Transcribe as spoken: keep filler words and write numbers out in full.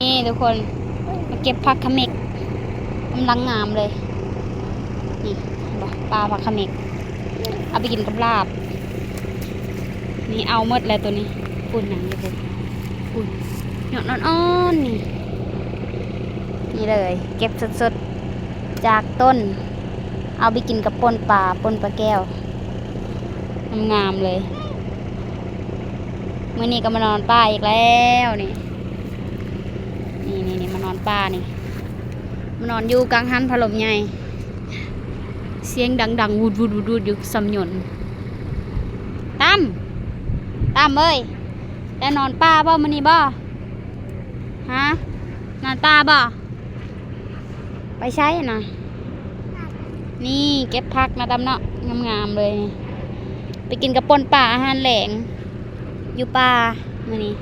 นี่ทุกคน มาเก็บผักเขม็ก กำลังงามเลย นี่ เห็นบ่ ป่าผักเขม็ก เอาไปกินกับลาบ นี่เอาหมดแล้วตัวนี้ ปุ่นหนังอยู่ ปุ่น ปุ่น ยอดอ่อนๆ นี่ นี่เลย เก็บสดๆ จากต้น เอาไปกินกับป่นปลา ป่นปลาแก้ว งามๆ เลย มื้อนี้ก็มานอนป่าอีกแล้วนี่ นี่นี่นี่ มานอนป่านี่ มานอนอยู่กลางหันพัดลมใหญ่ เสียงดังๆ วุดวุดวุดวุดอยู่ สำยน ตั้ม ตั้มเอ้ย ได้นอนป่าบ่มื้อนี้บ่ ฮะ นอนป่าบ่ ไปใช้นะ นี่เก็บผักนะตั้มเนาะ งามๆ เลย ไปกินกับป่นปลาอาหารแลง อยู่ป่ามื้อนี้